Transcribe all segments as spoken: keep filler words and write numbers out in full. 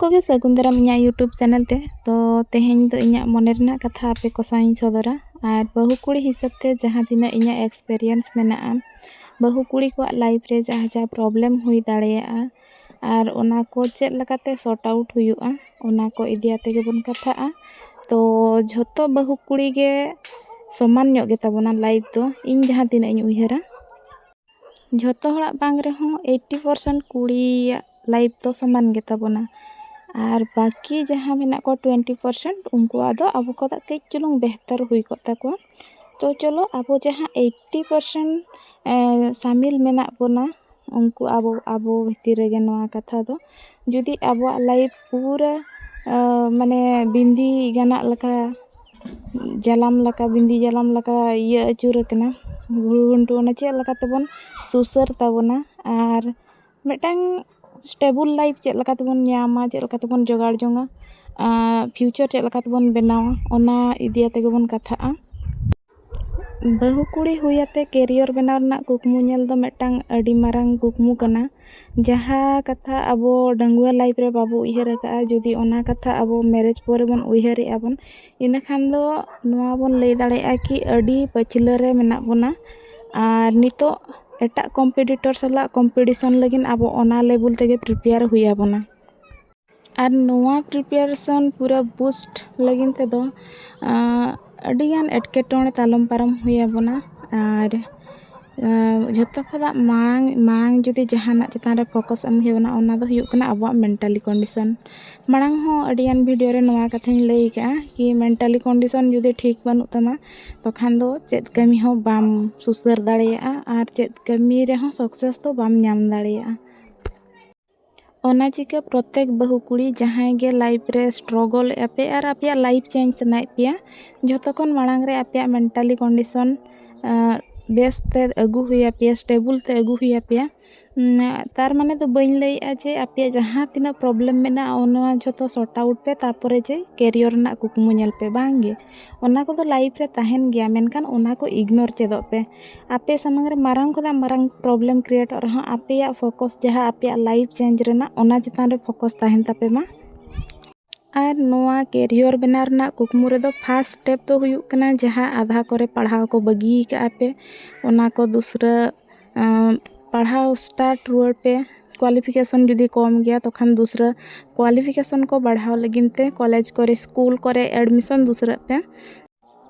ᱠᱚᱜᱮ ᱥᱟᱹᱜᱩᱱ ᱫᱟᱨᱟᱢ ᱤᱧᱟᱹᱜ YouTube ᱪᱮᱱᱮᱞ ᱛᱮ᱾ ᱛᱚ ᱛᱮᱦᱮᱧ ᱫᱚ ᱤᱧᱟᱹᱜ ᱢᱚᱱᱮ ᱨᱮᱱᱟᱜ ᱠᱟᱛᱷᱟ ᱟᱯᱮ ᱠᱚ ᱥᱟᱶ ᱤᱧ ᱥᱚᱫᱚᱨᱟ᱾ ᱟᱨ ᱵᱟᱹᱦᱩ ᱠᱩᱲᱤ ᱦᱤᱥᱟᱹᱵ ᱛᱮ ᱡᱟᱦᱟᱸ ᱛᱤᱱᱟᱹᱜ ᱤᱧᱟᱹᱜ ᱮᱠᱥᱯᱮᱨᱤᱭᱮᱱᱥ ᱢᱮᱱᱟᱜᱼᱟ, ᱵᱟᱹᱦᱩ ᱠᱩᱲᱤ ᱠᱚᱣᱟᱜ ᱞᱟᱭᱤᱯᱷ ᱨᱮ ᱡᱟᱦᱟᱸ ᱡᱟᱦᱟᱸ ᱯᱨᱚᱵᱞᱮᱢ ᱦᱩᱭ ᱫᱟᱲᱮᱭᱟᱜᱼᱟ ᱟᱨ ᱚᱱᱟ ᱠᱚ ᱪᱮᱫ ᱞᱮᱠᱟᱛᱮ ᱥᱚᱨᱴ ᱟᱣᱩᱴ ᱦᱩᱭᱩᱜᱼᱟ, ᱚᱱᱟ ᱠᱚ ᱤᱫᱤ ᱟᱛᱮ ᱜᱮᱵᱚᱱ ᱠᱟᱛᱷᱟᱜᱼᱟ᱾ ᱛᱚ ᱡᱷᱚᱛᱚ ᱵᱟᱹᱦᱩ ᱠᱩᱲᱤ ᱜᱮ ᱥᱚᱢᱟᱱ ᱧᱚᱜ ᱜᱮᱛᱟ ᱵᱚᱱᱟ ᱞᱟᱭᱤᱯᱷ ᱫᱚ, ᱤᱧ ᱡᱟᱦᱟᱸ ᱛᱤᱱᱟᱹᱜ ᱤᱧ ᱩᱭᱦᱟᱹᱨᱟ᱾ ᱡᱷᱚᱛᱚ ᱦᱚᱲᱟᱜ ᱵᱟᱝ ᱨᱮᱦᱚᱸ ᱮᱭᱤᱴᱴᱤ ᱯᱟᱨᱥᱮᱱᱴ ᱠᱩᱲᱤᱭᱟᱜ ᱞᱟᱭᱤᱯᱷ ᱫᱚ ᱥᱚᱢᱟᱱ ᱜᱮᱛᱟ ᱵᱚᱱᱟ᱾ ᱟᱨ ᱵᱟᱹᱠᱤ ᱡᱟᱦᱟᱸ ᱢᱮᱱᱟᱜ ᱠᱚᱣᱟ ᱴᱩᱭᱮᱱᱴᱤ ᱯᱟᱨᱥᱮᱱᱴ, ᱩᱱᱠᱩᱣᱟᱜ ᱫᱚ ᱟᱵᱚ ᱠᱷᱚᱱᱟᱜ ᱠᱟᱹᱡ ᱪᱩᱞᱩᱝ ᱵᱮᱦᱛᱟᱨ ᱦᱩᱭ ᱠᱚᱜ ᱛᱟᱠᱚᱣᱟ᱾ ᱛᱚ ᱪᱚᱞᱚ, ᱟᱵᱚ ᱡᱟᱦᱟᱸ ᱮᱭᱤᱴᱴᱤ ᱯᱟᱨᱥᱮᱱᱴ ᱥᱟᱢᱤᱞ ᱢᱮᱱᱟᱜ ᱵᱚᱱᱟ, ᱩᱱᱠᱩ ᱟᱵᱚ, ᱟᱵᱚ ᱵᱷᱤᱛᱤᱨ ᱨᱮᱜᱮ ᱱᱚᱣᱟ ᱠᱟᱛᱷᱟ ᱫᱚ᱾ ᱡᱩᱫᱤ ᱟᱵᱚᱣᱟᱜ ᱞᱟᱭᱤᱯᱷ ᱯᱩᱨᱟᱹ, ᱟᱸ, ᱢᱟᱱᱮ ᱵᱤᱱᱫᱤ ᱜᱟᱱᱟᱜ ᱞᱮᱠᱟ, ᱡᱟᱞᱟᱢ ᱞᱮᱠᱟ, ᱵᱤᱱᱫᱤ ᱡᱟᱞᱟᱢ ᱞᱮᱠᱟ ᱤᱭᱟᱹ ᱟᱹᱪᱩᱨ ᱟᱠᱟᱱᱟ, ᱜᱷᱩᱲᱩ ᱜᱷᱩᱱᱴᱩ, ᱚᱱᱟ ᱪᱮᱫ ᱞᱮᱠᱟ ᱛᱮᱵᱚᱱ ᱥᱩᱥᱟᱹᱨ ᱛᱟᱵᱚᱱᱟ ᱟᱨ ᱢᱤᱫᱴᱟᱝ ᱥᱴᱮᱵᱚᱞ ᱞᱟᱭᱤᱯᱷ ᱪᱮᱫ ᱞᱮᱠᱟ ᱛᱮᱵᱚᱱ ᱧᱟᱢᱟ, ᱪᱮᱫ ᱞᱮᱠᱟ ᱛᱮᱵᱚᱱ ᱡᱚᱜᱟᱲ ᱡᱚᱝᱟ, ᱟᱨ ᱯᱷᱤᱭᱩᱪᱟᱨ ᱪᱮᱫ ᱞᱮᱠᱟ ᱛᱮᱵᱚᱱ ᱵᱮᱱᱟᱣᱟ, ᱚᱱᱟ ᱤᱫᱤ ᱟᱛᱮ ᱜᱮᱵᱚᱱ ᱠᱟᱛᱷᱟᱜᱼᱟ᱾ ᱵᱟᱹᱦᱩ ᱠᱩᱲᱤ ᱦᱩᱭ ᱟᱛᱮ ᱠᱮᱨᱤᱭᱚᱨ ᱵᱮᱱᱟᱣ ᱨᱮᱱᱟᱜ ᱠᱩᱠᱢᱩ ᱧᱮᱞ ᱫᱚ ᱢᱤᱫᱴᱟᱝ ᱟᱹᱰᱤ ᱢᱟᱨᱟᱝ ᱠᱩᱠᱢᱩ ᱠᱟᱱᱟ᱾ ᱡᱟᱦᱟᱸ ᱠᱟᱛᱷᱟ ᱟᱵᱚ ᱰᱟᱺᱜᱩᱣᱟᱹ ᱞᱟᱭᱤᱯᱷ ᱨᱮ ᱵᱟᱵᱚ ᱩᱭᱦᱟᱹᱨ ᱟᱠᱟᱫᱼᱟ, ᱡᱩᱫᱤ ᱚᱱᱟ ᱠᱟᱛᱷᱟ ᱟᱵᱚ ᱢᱮᱨᱮᱡᱽ ᱯᱚᱨᱮ ᱵᱚᱱ ᱩᱭᱦᱟᱹᱨᱮᱫᱼᱟ ᱵᱚᱱ, ᱤᱱᱟᱹᱠᱷᱟᱱ ᱫᱚ ᱱᱚᱣᱟ ᱵᱚᱱ ᱞᱟᱹᱭ ᱫᱟᱲᱮᱭᱟᱜᱼᱟ ᱠᱤ ᱟᱹᱰᱤ ᱯᱟᱹᱪᱷᱞᱟᱹ ᱨᱮ ᱢᱮᱱᱟᱜ ᱵᱚᱱᱟ᱾ ᱟᱨ ᱱᱤᱛᱚᱜ ᱮᱴᱟᱜ ᱠᱚᱢᱯᱤᱴᱤᱴᱚᱨ ᱥᱟᱞᱟᱜ ᱠᱚᱢᱯᱤᱴᱤᱥᱚᱱ ᱞᱟᱹᱜᱤᱫ ᱟᱵᱚ ᱚᱱᱟ ᱞᱮᱵᱮᱞ ᱛᱮᱜᱮ ᱯᱨᱤᱯᱮᱭᱟᱨ ᱦᱩᱭ ᱟᱵᱚᱱᱟ᱾ ᱟᱨ ᱱᱚᱣᱟ ᱯᱨᱤᱯᱮᱨᱮᱥᱚᱱ ᱯᱩᱨᱟᱹ ᱵᱩᱥᱴ ᱞᱟᱹᱜᱤᱫ ᱛᱮᱫᱚ, ᱟᱸ, ᱟᱹᱰᱤᱜᱟᱱ ᱮᱴᱠᱮᱴᱚᱬᱮ ᱛᱟᱞᱚᱢ ᱯᱟᱨᱚᱢ ᱦᱩᱭ ᱟᱵᱚᱱᱟ᱾ ᱟᱨ, ᱟᱸ, ᱡᱷᱚᱛᱚ ᱠᱷᱚᱱᱟᱜ ᱢᱟᱲᱟᱝ, ᱢᱟᱲᱟᱝ ᱡᱩᱫᱤ ᱡᱟᱦᱟᱱᱟᱜ ᱪᱮᱛᱟᱱ ᱨᱮ ᱯᱷᱳᱠᱟᱥ ᱮᱢ ᱦᱩᱭᱩᱜᱼᱟ, ᱚᱱᱟ ᱫᱚ ᱦᱩᱭᱩᱜ ᱠᱟᱱᱟ ᱟᱵᱚᱣᱟᱜ ᱢᱮᱱᱴᱟᱞᱤ ᱠᱚᱱᱰᱤᱥᱚᱱ᱾ ᱢᱟᱲᱟᱝ ᱦᱚᱸ ᱟᱹᱰᱤᱜᱟᱱ ᱵᱷᱤᱰᱤᱭᱳ ᱨᱮ ᱱᱚᱣᱟ ᱠᱟᱛᱷᱟᱧ ᱞᱟᱹᱭ ᱟᱠᱟᱫᱼᱟ ᱠᱤ ᱢᱮᱱᱴᱟᱞᱤ ᱠᱚᱱᱰᱤᱥᱚᱱ ᱡᱩᱫᱤ ᱴᱷᱤᱠ ᱵᱟᱹᱱᱩᱜ ᱛᱟᱢᱟ, ᱛᱚᱠᱷᱟᱱ ᱫᱚ ᱪᱮᱫ ᱠᱟᱹᱢᱤ ᱦᱚᱸ ᱵᱟᱢ ᱥᱩᱥᱟᱹᱨ ᱫᱟᱲᱮᱭᱟᱜᱼᱟ ᱟᱨ ᱪᱮᱫ ᱠᱟᱹᱢᱤ ᱨᱮᱦᱚᱸ ᱥᱟᱠᱥᱮᱥ ᱫᱚ ᱵᱟᱢ ᱧᱟᱢ ᱫᱟᱲᱮᱭᱟᱜᱼᱟ᱾ ᱚᱱᱟ ᱪᱤᱠᱟᱹ ᱯᱨᱚᱛᱮᱠ ᱵᱟᱹᱦᱩ ᱠᱩᱲᱤ ᱡᱟᱦᱟᱸᱭ ᱜᱮ ᱞᱟᱭᱤᱯᱷ ᱨᱮ ᱥᱴᱨᱚᱜᱚᱞ ᱮᱫ ᱟᱯᱮ ᱟᱨ ᱟᱯᱮᱭᱟᱜ ᱞᱟᱭᱤᱯᱷ ᱪᱮᱧᱡᱽ ᱥᱟᱱᱟᱭᱮᱫ ᱯᱮᱭᱟ, ᱡᱷᱚᱛᱚ ᱠᱷᱚᱱ ᱢᱟᱲᱟᱝ ᱨᱮ ᱟᱯᱮᱭᱟᱜ ᱢᱮᱱᱴᱟᱞᱤ ᱠᱚᱱᱰᱤᱥᱚᱱ, ᱟᱸ, ᱵᱮᱥ ᱛᱮ ᱟᱹᱜᱩ ᱦᱩᱭ ᱟᱯᱮᱭᱟ, ᱥᱴᱮᱵᱚᱞ ᱛᱮ ᱟᱹᱜᱩ ᱦᱩᱭ ᱟᱯᱮᱭᱟ᱾ ᱛᱟᱨ ᱢᱟᱱᱮ ᱫᱚ ᱵᱟᱹᱧ ᱞᱟᱹᱭᱮᱜᱼᱟ ᱡᱮ ᱟᱯᱮᱭᱟᱜ ᱡᱟᱦᱟᱸ ᱛᱤᱱᱟᱹᱜ problem ᱢᱮᱱᱟᱜᱼᱟ, ᱚᱱᱟ ᱡᱷᱚᱛᱚ sort out ᱯᱮ, ᱛᱟᱨᱯᱚᱨᱮ ᱡᱮ career ᱨᱮᱱᱟᱜ ᱠᱩᱠᱢᱩ ᱧᱮᱞ ᱯᱮ, ᱵᱟᱝ ᱜᱮ᱾ ᱚᱱᱟ ᱠᱚᱫᱚ life ᱨᱮ ᱛᱟᱦᱮᱱ ᱜᱮᱭᱟ, ᱢᱮᱱᱠᱷᱟᱱ ᱚᱱᱟ ᱠᱚ ignore ᱪᱮᱫᱚᱜ ᱯᱮ᱾ ᱟᱯᱮ ᱥᱟᱢᱟᱝ ᱨᱮ ᱢᱟᱨᱟᱝ ᱠᱷᱚᱱᱟᱜ ᱢᱟᱨᱟᱝ problem createᱚᱜ ᱨᱮᱦᱚᱸ, ᱟᱯᱮᱭᱟᱜ focus ᱡᱟᱦᱟᱸ ᱟᱯᱮᱭᱟᱜ life change ᱨᱮᱱᱟᱜ, ᱚᱱᱟ ᱪᱮᱛᱟᱱ ᱨᱮ focus ᱛᱟᱦᱮᱱ ᱛᱟᱯᱮ ᱢᱟ᱾ ᱟᱨ ᱱᱚᱣᱟ career ᱵᱮᱱᱟᱣ ᱨᱮᱱᱟᱜ ᱠᱩᱠᱢᱩ ᱨᱮᱫᱚ first step ᱫᱚ ᱦᱩᱭᱩᱜ ᱠᱟᱱᱟ, ᱡᱟᱦᱟᱸ ᱟᱫᱷᱟ ᱠᱚᱨᱮ ᱯᱟᱲᱦᱟᱣ ᱠᱚ ᱵᱟᱹᱜᱤ ᱠᱟᱜᱼᱟ ᱯᱮ, ᱚᱱᱟ ᱠᱚ ᱫᱩᱥᱨᱟᱹ, ᱟᱸ, ᱯᱟᱲᱦᱟᱣ start ᱨᱩᱣᱟᱹᱲ ᱯᱮ᱾ Qualification ᱡᱩᱫᱤ ᱠᱚᱢ ᱜᱮᱭᱟ, ᱛᱚᱠᱷᱟᱱ ᱫᱩᱥᱨᱟᱹ qualification ᱠᱚ ᱵᱟᱲᱦᱟᱣ ᱞᱟᱹᱜᱤᱫ ᱛᱮ college ᱠᱚᱨᱮ, school ᱠᱚᱨᱮ admission ᱫᱩᱥᱨᱟᱹᱜ ᱯᱮ᱾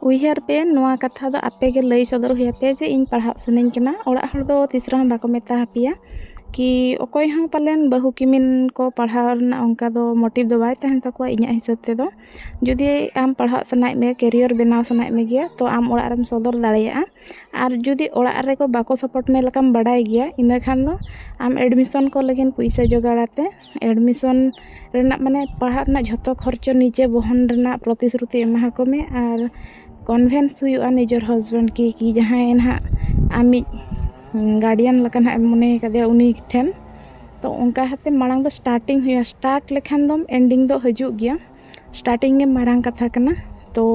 ᱩᱭᱦᱟᱹᱨ ᱯᱮ, ᱱᱚᱣᱟ ᱠᱟᱛᱷᱟ ᱫᱚ ᱟᱯᱮ ᱜᱮ ᱞᱟᱹᱭ ᱥᱚᱫᱚᱨ ᱦᱩᱭ ᱟᱯᱮᱭᱟ ᱡᱮ ᱤᱧ ᱯᱟᱲᱦᱟᱜ ᱥᱟᱱᱟᱧ ᱠᱟᱱᱟ᱾ ᱚᱲᱟᱜ ᱦᱚᱲ ᱫᱚ ᱛᱤᱥ ᱨᱮᱦᱚᱸ ᱵᱟᱠᱚ ᱢᱮᱛᱟ ᱦᱟᱯᱮᱭᱟ ᱠᱤ ᱚᱠᱚᱭ ᱦᱚᱸ ᱯᱟᱞᱮᱱ ᱵᱟᱹᱦᱩ ᱠᱤᱢᱤᱱ ᱠᱚ ᱯᱟᱲᱦᱟᱣ ᱨᱮᱱᱟᱜ ᱚᱱᱠᱟ ᱫᱚ motive ᱫᱚ ᱵᱟᱭ ᱛᱟᱦᱮᱱ ᱛᱟᱠᱚᱣᱟ ᱤᱧᱟᱹᱜ ᱦᱤᱥᱟᱹᱵ ᱛᱮᱫᱚ᱾ ᱡᱩᱫᱤ ᱟᱢ ᱯᱟᱲᱦᱟᱜ ᱥᱟᱱᱟᱭᱮᱫ ᱢᱮᱭᱟ, career ᱵᱮᱱᱟᱣ ᱥᱟᱱᱟᱭᱮᱫ ᱢᱮᱜᱮᱭᱟ, ᱛᱚ ᱟᱢ ᱚᱲᱟᱜ ᱨᱮᱢ ᱥᱚᱫᱚᱨ ᱫᱟᱲᱮᱭᱟᱜᱼᱟ᱾ ᱟᱨ ᱡᱩᱫᱤ ᱚᱲᱟᱜ ᱨᱮᱠᱚ ᱵᱟᱠᱚ support ᱢᱮ ᱞᱮᱠᱟᱢ ᱵᱟᱰᱟᱭ ᱜᱮᱭᱟ, ᱤᱱᱟᱹ ᱠᱷᱟᱱ ᱫᱚ ᱟᱢ admission ᱠᱚ ᱞᱟᱹᱜᱤᱫ ᱯᱩᱭᱥᱟᱹ ᱡᱚᱜᱟᱲ ᱟᱛᱮ admission ᱨᱮᱱᱟᱜ, ᱢᱟᱱᱮ ᱯᱟᱲᱦᱟᱜ ᱨᱮᱱᱟᱜ ᱡᱷᱚᱛᱚ ᱠᱷᱚᱨᱪᱚ ᱱᱤᱡᱮ ᱵᱚᱦᱚᱱ ᱨᱮᱱᱟᱜ ᱯᱨᱚᱛᱤᱥᱨᱩᱛᱤ ᱮᱢᱟ ᱟᱠᱚ ᱢᱮ᱾ ᱟᱨ convince ᱦᱩᱭᱩᱜᱼᱟ ᱱᱤᱡᱮᱨ husband ᱠᱤ, ᱠᱤ ᱡᱟᱦᱟᱸᱭ ᱱᱟᱦᱟᱜ ᱟᱢᱤᱡ guardian ᱞᱮᱠᱟ ᱱᱟᱦᱟᱜ ᱮᱢ ᱢᱚᱱᱮ ᱠᱟᱫᱮᱭᱟ ᱩᱱᱤ ᱴᱷᱮᱱ᱾ ᱛᱚ ᱚᱱᱠᱟ ᱠᱟᱛᱮ ᱢᱟᱲᱟᱝ ᱫᱚ starting ᱦᱩᱭᱩᱜᱼᱟ᱾ Start ᱞᱮᱠᱷᱟᱱ ᱫᱚᱢ ending ᱫᱚ ᱦᱤᱡᱩᱜ ᱜᱮᱭᱟ᱾ Starting ᱜᱮ ᱢᱟᱨᱟᱝ ᱠᱟᱛᱷᱟ ᱠᱟᱱᱟ᱾ ᱛᱚ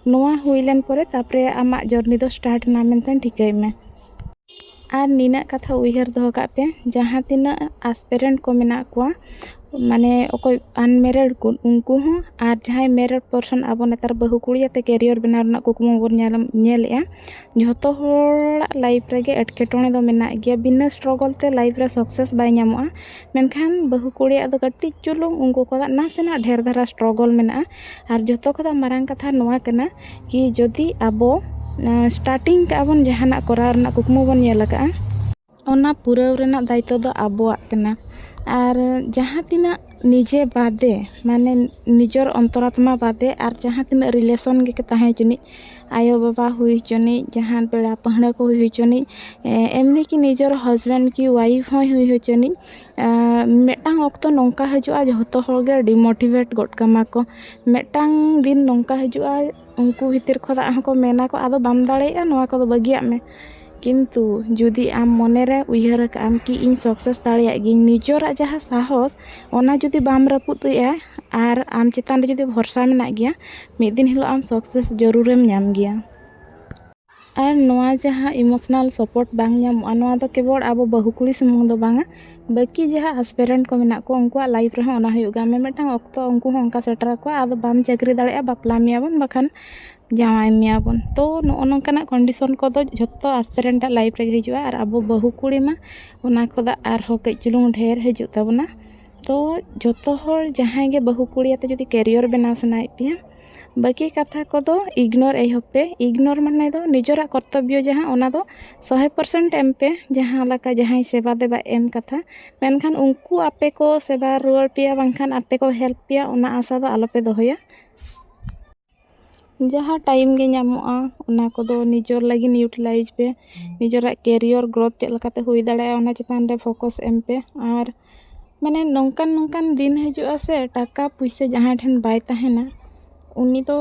ᱱᱚᱣᱟ ᱦᱩᱭ ᱞᱮᱱ ᱯᱚᱨᱮ ᱛᱟᱨᱯᱚᱨᱮ ᱟᱢᱟᱜ journey ᱫᱚ start ᱮᱱᱟ ᱢᱮᱱᱛᱮ ᱴᱷᱤᱠᱟᱹᱭ ᱢᱮ᱾ ᱟᱨ ᱱᱤᱱᱟᱹᱜ ᱠᱟᱛᱷᱟ ᱩᱭᱦᱟᱹᱨ ᱫᱚᱦᱚ ᱠᱟᱜ ᱯᱮ, ᱡᱟᱦᱟᱸ ᱛᱤᱱᱟᱹᱜ aspirant ᱠᱚ ᱢᱮᱱᱟᱜ ᱠᱚᱣᱟ, ᱢᱟᱱᱮ ᱚᱠᱚᱭ unmarried ᱠᱚ, ᱩᱱᱠᱩ ᱦᱚᱸ, ᱟᱨ ᱡᱟᱦᱟᱸᱭ married person, ᱟᱵᱚ ᱱᱮᱛᱟᱨ ᱵᱟᱹᱦᱩ ᱠᱩᱲᱤ ᱟᱛᱮ career ᱵᱮᱱᱟᱣ ᱨᱮᱱᱟᱜ ᱠᱩᱠᱢᱩ ᱵᱚᱱ ᱧᱮᱞ, ᱧᱮᱞᱮᱜᱼᱟ, ᱡᱷᱚᱛᱚ ᱦᱚᱲᱟᱜ life ᱨᱮᱜᱮ ᱮᱴᱠᱮᱴᱚᱬᱮ ᱫᱚ ᱢᱮᱱᱟᱜ ᱜᱮᱭᱟ᱾ ᱵᱤᱱᱟᱹ struggle ᱛᱮ life ᱨᱮ success ᱵᱟᱭ ᱧᱟᱢᱚᱜᱼᱟ᱾ ᱢᱮᱱᱠᱷᱟᱱ ᱵᱟᱹᱦᱩ ᱠᱩᱲᱤᱭᱟᱜ ᱫᱚ ᱠᱟᱹᱴᱤᱡ ᱪᱩᱞᱩᱝ ᱩᱱᱠᱩ ᱠᱚᱣᱟᱜ ᱱᱟᱥᱮᱱᱟᱜ ᱰᱷᱮᱨ ᱫᱷᱟᱨᱟ struggle ᱢᱮᱱᱟᱜᱼᱟ᱾ ᱟᱨ ᱡᱷᱚᱛᱚ ᱠᱷᱚᱱᱟᱜ ᱢᱟᱨᱟᱝ ᱠᱟᱛᱷᱟ ᱱᱚᱣᱟ ᱠᱟᱱᱟ ᱠᱤ ᱡᱩᱫᱤ ᱟᱵᱚ, ᱟᱸ, starting ᱠᱟᱜᱼᱟ ᱵᱚᱱ ᱡᱟᱦᱟᱱᱟᱜ ᱠᱚᱨᱟᱣ ᱨᱮᱱᱟᱜ ᱠᱩᱠᱢᱩ ᱵᱚᱱ ᱧᱮᱞ ᱟᱠᱟᱫᱼᱟ, ᱚᱱᱟ ᱯᱩᱨᱟᱹᱣ ᱨᱮᱱᱟᱜ ᱫᱟᱭᱤᱛᱛᱚ ᱫᱚ ᱟᱵᱚᱣᱟᱜ ᱠᱟᱱᱟ᱾ ᱟᱨ ᱡᱟᱦᱟᱸ ᱛᱤᱱᱟᱹᱜ ᱱᱤᱡᱮ ᱵᱟᱫᱮ, ᱢᱟᱱᱮ ᱱᱤᱡᱚᱨ ᱚᱱᱛᱚᱨᱟᱛᱢᱟ ᱵᱟᱫᱮ ᱟᱨ ᱡᱟᱦᱟᱸ ᱛᱤᱱᱟᱹᱜ relation ᱜᱮ ᱛᱟᱦᱮᱸ ᱦᱚᱪᱚᱱᱤᱡ, ᱟᱭᱳᱼᱵᱟᱵᱟ ᱦᱩᱭ ᱦᱚᱪᱚᱱᱤᱡ, ᱡᱟᱦᱟᱸ ᱯᱮᱲᱟ ᱯᱟᱹᱦᱲᱟᱹ ᱠᱚ ᱦᱩᱭ ᱦᱚᱪᱚᱱᱤᱡ, ᱮ-, ᱮᱢᱱᱤ ᱠᱤ ᱱᱤᱡᱚᱨ husband ᱠᱤ wife ᱦᱚᱸᱭ ᱦᱩᱭ ᱦᱚᱪᱚᱱᱤᱡ, ᱮ, ᱢᱤᱫᱴᱟᱝ ᱚᱠᱛᱚ ᱱᱚᱝᱠᱟ ᱦᱤᱡᱩᱜᱼᱟ, ᱡᱷᱚᱛᱚ ᱦᱚᱲ ᱜᱮ demotivate ᱜᱚᱫ ᱠᱟᱢᱟ ᱠᱚ᱾ ᱢᱤᱫᱴᱟᱝ ᱫᱤᱱ ᱱᱚᱝᱠᱟ ᱦᱤᱡᱩᱜᱼᱟ, ᱩᱱᱠᱩ ᱵᱷᱤᱛᱤᱨ ᱠᱷᱚᱱᱟᱜ ᱦᱚᱸᱠᱚ ᱢᱮᱱᱟ ᱠᱚ, "ᱟᱫᱚ ᱵᱟᱢ ᱫᱟᱲᱮᱭᱟᱜᱼᱟ, ᱱᱚᱣᱟ ᱠᱚᱫᱚ ᱵᱟᱹᱜᱤᱭᱟᱜ ᱢᱮ᱾" ᱠᱤᱱᱛᱩ ᱡᱩᱫᱤ ᱟᱢ ᱢᱚᱱᱮᱨᱮ ᱩᱭᱦᱟᱹᱨ ᱟᱠᱟᱫ ᱟᱢ ᱠᱤ ᱤᱧ ᱥᱟᱠᱥᱮᱥ ᱫᱟᱲᱮᱭᱟᱜ ᱜᱤᱭᱟᱹᱧ, ᱱᱤᱡᱚᱨᱟᱜ ᱡᱟᱦᱟᱸ ᱥᱟᱦᱚᱥ, ᱚᱱᱟ ᱡᱩᱫᱤ ᱵᱟᱢ ᱨᱟᱹᱯᱩᱫ ᱮᱜᱼᱟ ᱟᱨ ᱟᱢ ᱪᱮᱛᱟᱱ ᱨᱮ ᱡᱩᱫᱤ ᱵᱷᱚᱨᱥᱟ ᱢᱮᱱᱟᱜ ᱜᱮᱭᱟ, ᱢᱤᱫ ᱫᱤᱱ ᱦᱤᱞᱳᱜ ᱟᱢ ᱥᱟᱠᱥᱮᱥ ᱡᱟᱹᱨᱩᱲᱮᱢ ᱧᱟᱢ ᱜᱮᱭᱟ᱾ ᱟᱨ ᱱᱚᱣᱟ ᱡᱟᱦᱟᱸ ᱤᱢᱳᱥᱚᱱᱟᱞ ᱥᱟᱯᱳᱨᱴ ᱵᱟᱝ ᱧᱟᱢᱚᱜᱼᱟ, ᱱᱚᱣᱟ ᱫᱚ ᱠᱮᱵᱚᱞ ᱟᱵᱚ ᱵᱟᱹᱦᱩ ᱠᱩᱲᱤ ᱥᱩᱢᱩᱝ ᱫᱚ ᱵᱟᱝᱟ, ᱵᱟᱹᱠᱤ ᱡᱟᱦᱟᱸ ᱟᱥᱯᱮᱨᱮᱱᱴ ᱠᱚ ᱢᱮᱱᱟᱜ ᱠᱚ, ᱩᱱᱠᱩᱣᱟᱜ ᱞᱟᱭᱤᱯᱷ ᱨᱮᱦᱚᱸ ᱚᱱᱟ ᱦᱩᱭᱩᱜ ᱜᱮᱭᱟ᱾ ᱢᱤᱫᱴᱟᱝ ᱚᱠᱛᱚ ᱩᱱᱠᱩ ᱦᱚᱸ ᱚᱱᱠᱟ ᱥᱮᱴᱮᱨ ᱟᱠᱚᱣᱟ, ᱟᱫᱚ ᱵᱟᱢ ᱪᱟᱹᱠᱨᱤ ᱫᱟᱲᱮᱭᱟᱜᱼᱟ, ᱵᱟᱯᱞᱟ ᱢᱮᱭᱟ ᱵᱚᱱ, ᱵᱟᱠᱷᱟᱱ ᱡᱟᱶᱟᱭ ᱢᱮᱭᱟ ᱵᱚᱱ᱾ ᱛᱚ ᱱᱚᱜᱼᱚ ᱱᱚᱝᱠᱟᱱᱟᱜ ᱠᱚᱱᱰᱤᱥᱚᱱ ᱠᱚᱫᱚ ᱡᱷᱚᱛᱚ ᱟᱥᱯᱮᱨᱮᱱᱴᱟᱜ ᱞᱟᱭᱤᱯᱷ ᱨᱮᱜᱮ ᱦᱤᱡᱩᱜᱼᱟ, ᱟᱨ ᱟᱵᱚ ᱵᱟᱹᱦᱩ ᱠᱩᱲᱤ ᱢᱟ ᱚᱱᱟ ᱠᱷᱚᱱᱟᱜ ᱟᱨᱦᱚᱸ ᱠᱟᱹᱡ ᱪᱩᱞᱩᱝ ᱰᱷᱮᱨ ᱦᱤᱡᱩᱜ ᱛᱟᱵᱚᱱᱟ᱾ ᱛᱚ ᱡᱷᱚᱛᱚ ᱦᱚᱲ ᱡᱟᱦᱟᱸᱭ ᱜᱮ ᱵᱟᱹᱦᱩ ᱠᱩᱲᱤ ᱟᱛᱮ ᱡᱩᱫᱤ ᱠᱮᱨᱤᱭᱚᱨ ᱵᱮᱱᱟᱣ ᱥᱟᱱᱟᱭᱮᱫ ᱯᱮᱭᱟ, ᱵᱟᱹᱠᱤ ᱠᱟᱛᱷᱟ ᱠᱚᱫᱚ ᱤᱜᱽᱱᱳᱨ ᱮᱦᱚᱵ ᱯᱮ᱾ ᱤᱜᱽᱱᱳᱨ ᱢᱟᱱᱮ ᱫᱚ ᱱᱤᱡᱚᱨᱟᱜ ᱠᱚᱨᱛᱚᱵᱵᱚ ᱡᱟᱦᱟᱸ, ᱚᱱᱟ ᱫᱚ ᱥᱚᱭ ᱯᱟᱨᱥᱮᱱᱴ ᱮᱢ ᱯᱮ, ᱡᱟᱦᱟᱸ ᱞᱮᱠᱟ ᱡᱟᱦᱟᱸᱭ ᱥᱮᱵᱟ ᱫᱮᱵᱟ ᱮᱢ ᱠᱟᱛᱷᱟ᱾ ᱢᱮᱱᱠᱷᱟᱱ ᱩᱱᱠᱩ ᱟᱯᱮ ᱠᱚ ᱥᱮᱵᱟ ᱨᱩᱣᱟᱹᱲ ᱯᱮᱭᱟ, ᱵᱟᱝᱠᱷᱟᱱ ᱟᱯᱮ ᱠᱚ ᱦᱮᱞᱯ ᱯᱮᱭᱟ, ᱚᱱᱟ ᱟᱥᱟ ᱫᱚ ᱟᱞᱚᱯᱮ ᱫᱚᱦᱚᱭᱟ᱾ ᱡᱟᱦᱟᱸ ᱴᱟᱭᱤᱢ ᱜᱮ ᱧᱟᱢᱚᱜᱼᱟ, ᱚᱱᱟ ᱠᱚᱫᱚ ᱱᱤᱡᱚᱨ ᱞᱟᱹᱜᱤᱫ ᱤᱭᱩᱴᱤᱞᱟᱭᱤᱡᱽ ᱯᱮ, ᱱᱤᱡᱚᱨᱟᱜ ᱠᱮᱨᱤᱭᱚᱨ ᱜᱨᱳᱛᱷ ᱪᱮᱫ ᱞᱮᱠᱟᱛᱮ ᱦᱩᱭ ᱫᱟᱲᱮᱭᱟᱜᱼᱟ, ᱚᱱᱟ ᱪᱮᱛᱟᱱ ᱨᱮ ᱯᱷᱳᱠᱟᱥ ᱮᱢ ᱯᱮ᱾ ᱟᱨ ᱢᱟᱱᱮ ᱱᱚᱝᱠᱟᱱ ᱱᱚᱝᱠᱟᱱ ᱫᱤᱱ ᱦᱤᱡᱩᱜᱼᱟ ᱥᱮ, ᱴᱟᱠᱟ ᱯᱩᱭᱥᱟᱹ ᱡᱟᱦᱟᱸᱭ ᱴᱷᱮᱱ ᱵᱟᱭ ᱛᱟᱦᱮᱱᱟ, ᱩᱱᱤ ᱫᱚ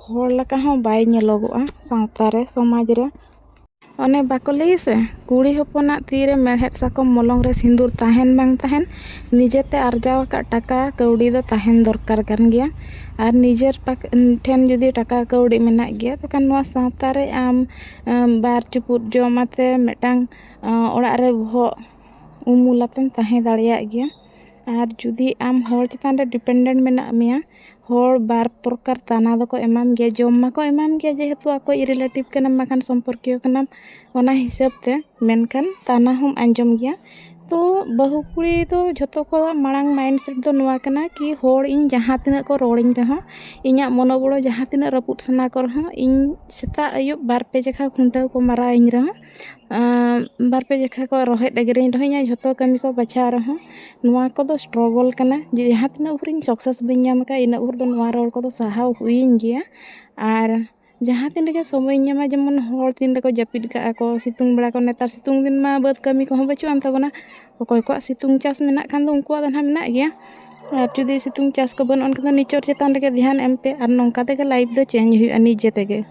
ᱦᱚᱲ ᱞᱮᱠᱟ ᱦᱚᱸ ᱵᱟᱭ ᱧᱮᱞᱚᱜᱚᱜᱼᱟ ᱥᱟᱶᱛᱟ ᱨᱮ, ᱥᱚᱢᱟᱡᱽ ᱨᱮ᱾ ᱚᱱᱮ ᱵᱟᱠᱚ ᱞᱟᱹᱭᱟ ᱥᱮ, ᱠᱩᱲᱤ ᱦᱚᱯᱚᱱᱟᱜ ᱛᱤ ᱨᱮ ᱢᱮᱲᱦᱮᱫ ᱥᱟᱠᱚᱢ, ᱢᱚᱞᱚᱝ ᱨᱮ ᱥᱤᱸᱫᱩᱨ ᱛᱟᱦᱮᱱ ᱵᱟᱝ ᱛᱟᱦᱮᱱ, ᱱᱤᱡᱮᱛᱮ ᱟᱨᱡᱟᱣ ᱟᱠᱟᱫ ᱴᱟᱠᱟ ᱠᱟᱹᱣᱰᱤ ᱫᱚ ᱛᱟᱦᱮᱱ ᱫᱚᱨᱠᱟᱨ ᱠᱟᱱ ᱜᱮᱭᱟ᱾ ᱟᱨ ᱱᱤᱡᱮᱨ ᱯᱟᱠ-, ᱴᱷᱮᱱ ᱡᱩᱫᱤ ᱴᱟᱠᱟ ᱠᱟᱹᱣᱰᱤ ᱢᱮᱱᱟᱜ ᱜᱮᱭᱟ, ᱛᱚᱠᱷᱟᱱ ᱱᱚᱣᱟ ᱥᱟᱶᱛᱟ ᱨᱮ ᱟᱢ, ᱟᱢ ᱵᱟᱨ ᱪᱩᱯᱩᱫ ᱡᱚᱢ ᱟᱛᱮ ᱢᱤᱫᱴᱟᱝ, ᱟᱸ, ᱚᱲᱟᱜ ᱨᱮ ᱵᱚᱦᱚᱜ ᱩᱢᱩᱞ ᱟᱛᱮᱢ ᱛᱟᱦᱮᱸ ᱫᱟᱲᱮᱭᱟᱜ ᱜᱮᱭᱟ᱾ ᱟᱨ ᱡᱩᱫᱤ ᱟᱢ ᱦᱚᱲ ᱪᱮᱛᱟᱱ ᱨᱮ ᱰᱤᱯᱮᱱᱰᱮᱱᱴ ᱢᱮᱱᱟᱜ ᱢᱮᱭᱟ, ᱦᱚᱲ ᱵᱟᱨ ᱯᱨᱚᱠᱟᱨ ᱛᱟᱱᱟ ᱫᱚᱠᱚ ᱮᱢᱟᱢ ᱜᱮᱭᱟ, ᱡᱚᱢ ᱢᱟᱠᱚ ᱮᱢᱟᱢ ᱜᱮᱭᱟ, ᱡᱮᱦᱮᱛᱩ ᱟᱠᱚᱭᱤᱡ ᱨᱤᱞᱮᱴᱤᱵᱷ ᱠᱟᱱᱟᱢ, ᱵᱟᱠᱷᱟᱱ ᱥᱚᱢᱯᱚᱨᱠᱤᱭᱚ ᱠᱟᱱᱟᱢ, ᱚᱱᱟ ᱦᱤᱥᱟᱹᱵ ᱛᱮ, ᱢᱮᱱᱠᱷᱟᱱ ᱛᱟᱱᱟ ᱦᱚᱸᱢ ᱟᱸᱡᱚᱢ ᱜᱮᱭᱟ᱾ ᱛᱚ ᱵᱟᱹᱦᱩ ᱠᱩᱲᱤ ᱫᱚ ᱡᱷᱚᱛᱚ ᱠᱚᱣᱟᱜ ᱢᱟᱲᱟᱝ ᱢᱟᱭᱤᱱᱰ ᱥᱮᱴ ᱫᱚ ᱱᱚᱣᱟ ᱠᱟᱱᱟ ᱠᱤ ᱦᱚᱲ ᱤᱧ ᱡᱟᱦᱟᱸ ᱛᱤᱱᱟᱹᱜ ᱠᱚ ᱨᱚᱲᱤᱧ ᱨᱮᱦᱚᱸ, ᱤᱧᱟᱹᱜ ᱢᱚᱱᱚᱵᱚᱲᱚ ᱡᱟᱦᱟᱸ ᱛᱤᱱᱟᱹᱜ ᱨᱟᱹᱯᱩᱫ ᱥᱟᱱᱟ ᱠᱚ ᱨᱮᱦᱚᱸ, ᱤᱧ ᱥᱮᱛᱟᱜ ᱟᱹᱭᱩᱵ ᱵᱟᱨ ᱯᱮ ᱡᱮᱠᱷᱟ ᱠᱷᱩᱱᱴᱟᱹᱣ ᱠᱚ ᱢᱟᱨᱟᱣᱤᱧ ᱨᱮᱦᱚᱸ, ᱟᱸ, ᱵᱟᱨ ᱯᱮ ᱡᱮᱠᱷᱟ ᱠᱚ ᱨᱚᱦᱮᱫ ᱮᱜᱮᱨᱤᱧ ᱨᱮᱦᱚᱸ, ᱤᱧᱟᱹᱜ ᱡᱷᱚᱛᱚ ᱠᱟᱹᱢᱤ ᱠᱚ ᱵᱟᱪᱷᱟᱣ ᱨᱮᱦᱚᱸ, ᱱᱚᱣᱟ ᱠᱚᱫᱚ ᱥᱴᱨᱚᱜᱚᱞ ᱠᱟᱱᱟ᱾ ᱡᱮ ᱡᱟᱦᱟᱸ ᱛᱤᱱᱟᱹᱜ ᱵᱷᱳᱨ ᱤᱧ ᱥᱟᱠᱥᱮᱥ ᱵᱟᱹᱧ ᱧᱟᱢ ᱟᱠᱟᱫ, ᱤᱱᱟᱹᱜ ᱵᱷᱳᱨ ᱫᱚ ᱱᱚᱣᱟ ᱨᱚᱲ ᱠᱚᱫᱚ ᱥᱟᱦᱟᱣ ᱦᱩᱭᱤᱧ ᱜᱮᱭᱟ᱾ ᱟᱨ ᱡᱟᱦᱟᱸ ᱛᱤᱱ ᱨᱮᱜᱮ ᱥᱚᱢᱚᱭᱤᱧ ᱧᱟᱢᱟ, ᱡᱮᱢᱚᱱ ᱦᱚᱲ ᱛᱤᱱ ᱨᱮᱠᱚ ᱡᱟᱹᱯᱤᱫ ᱠᱟᱜᱼᱟ ᱠᱚ, ᱥᱤᱛᱩᱝ ᱵᱮᱲᱟ ᱠᱚ, ᱱᱮᱛᱟᱨ ᱥᱤᱛᱩᱝ ᱫᱤᱱ ᱢᱟ ᱵᱟᱹᱫᱽ ᱠᱟᱹᱢᱤ ᱠᱚᱦᱚᱸ ᱵᱟᱹᱪᱩᱜ ᱟᱱ ᱛᱟᱵᱚᱱᱟ᱾ ᱚᱠᱚᱭ ᱠᱚᱣᱟᱜ ᱥᱤᱛᱩᱝ ᱪᱟᱥ ᱢᱮᱱᱟᱜ ᱠᱷᱟᱱ ᱫᱚ ᱩᱱᱠᱩᱣᱟᱜ ᱫᱚ ᱱᱟᱦᱟᱜ ᱢᱮᱱᱟᱜ ᱜᱮᱭᱟ, ᱟᱨ ᱡᱩᱫᱤ ᱥᱤᱛᱩᱝ ᱪᱟᱥ ᱠᱚ ᱵᱟᱹᱱᱩᱜ ᱟᱱ ᱠᱷᱟᱱ ᱫᱚ ᱱᱤᱪᱚᱨ ᱪᱮᱛᱟᱱ ᱨᱮᱜᱮ ᱫᱷᱮᱭᱟᱱ ᱮᱢ ᱯᱮ, ᱟᱨ ᱱᱚᱝᱠᱟ ᱛᱮᱜᱮ ᱞᱟᱭᱤᱯᱷ ᱫᱚ ᱪᱮᱧᱡᱽ ᱦᱩᱭᱩᱜᱼᱟ ᱱᱤᱡᱮ ᱛᱮᱜᱮ᱾